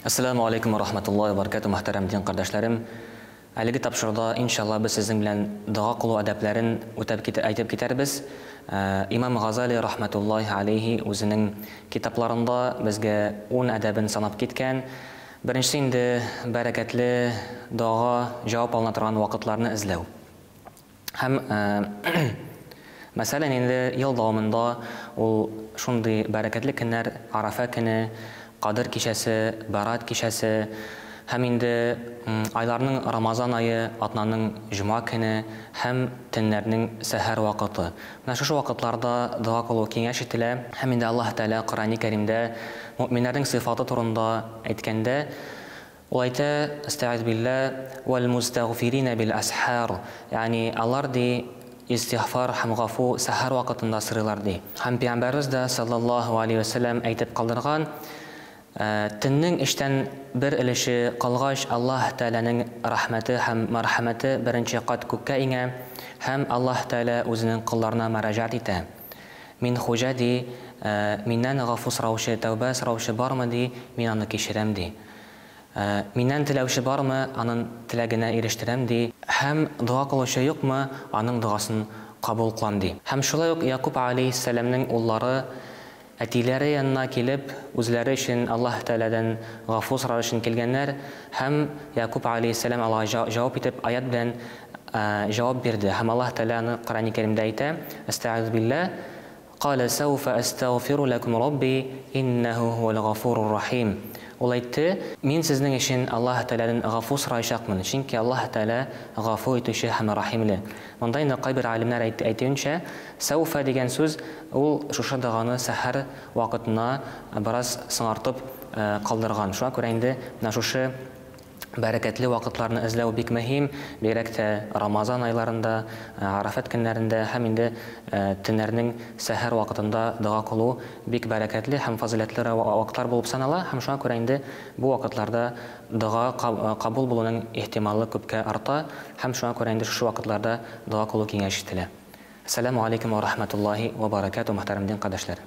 Әссәламү алейкум ва рахматуллаһи ва баракатуһ, мөхтәрәм дин кардәшләрем. Әлеге тапшыруда, иншалла, без сезнең белән дога кылу әдәпләрен үтәп кит, әйтеп китәрбез. Имам Газали рахматуллаһи алейһи үзенең китапларында безгә ун әдәбен санап киткән. Беренчесе инде бәрәкәтле догага җавап алына торган вакытларны эзләү. Һәм, мәсәлән, инде ел дәвамында ул шундый бәрәкәтле көннәр, Арафә көне, Кадер кичәсе, Бәрат кичәсе һәм инде айларның Рамазан ае, атнаның җома көне һәм төннәрнең сәхәр вакыты. Менә шушы вакытларда дога кылу киңәш ителә. Һәм инде Аллаһ Тәгалә Коръәни Кәримдә мөэминнәрнең сыйфаты турында әйткәндә, Ул әйтә, Әстәгыйзүбилла, Вәл-мустәгъфиринә бил-әсхар, ягъни алар, ди, истигъфар һәм гафу сәхәр вакытында сорыйлар, ди. Һәм Пәйгамбәребез дә, салләллаһу галәйһи вә сәлләм, әйтеп калдырган, Төннең өчтән бер өлеше калгач, Аллаһ Тәгаләнең рәхмәте һәм мәрхәмәте беренче кат күккә иңә һәм Аллаһ Тәгалә үзенең колларына мөрәҗәгать итә. Мин хуҗа, ди, миннән гафу сораучы, тәүбә сораучы бармы, ди, мин аны кичерәм, ди. Миннән теләүче бармы, анын теләгенә ирештерәм, ди. Һәм дога кылучы юкмы, аның догасын кабул кылам, ди. Һәм шулай ук Якуб галәйһиссәламнең уллары әтиләре янына килеп, үзләре өчен Аллаһ Тәгаләдән гафу сорар өчен килгәннәр, һәм Якуб галәйһиссәлам аларга җавап итеп аять белән җавап бирде, һәм Аллаһ Тәгалә аны Коръәни Кәримдә әйтә, Әстәгыйзүбилләһ, Калә сәүфә әстәгъфиру ләкүм Рабби, иннәһү һүәл гафурур рахим. Ул әйтте, Мин сезнең өчен Аллаһ Тәгаләдән гафу сораячакмын, чөнки Аллаһ Тәгалә гафу итүче һәм рәхимле. Монда инде кайбер галимнәр әйтүенчә, сәүфә дигән сүз ул шушы доганы сәхәр вакытына бераз соңартып калдырган. Шуңа күрә инде менә шушы Бәрәкәтле вакытларны эзләү бик мөһим, бигрәк тә Рамазан айларында, Арафәт көннәрендә һәм инде төннәрнең сәхәр вакытында дога кылу бик бәрәкәтле һәм фазыйләтле вакытлар булып санала һәм шуңа күрә инде бу вакытларда дога кабул булуның ихтималы күпкә арта һәм шуңа күрә инде шушы вакытларда дога кылу киңәш ителә. Әссәләмү галәйкүм вә рахмәтуллаһи вә бәрәкәтүһ, мөхтәрәм дин кардәшләр!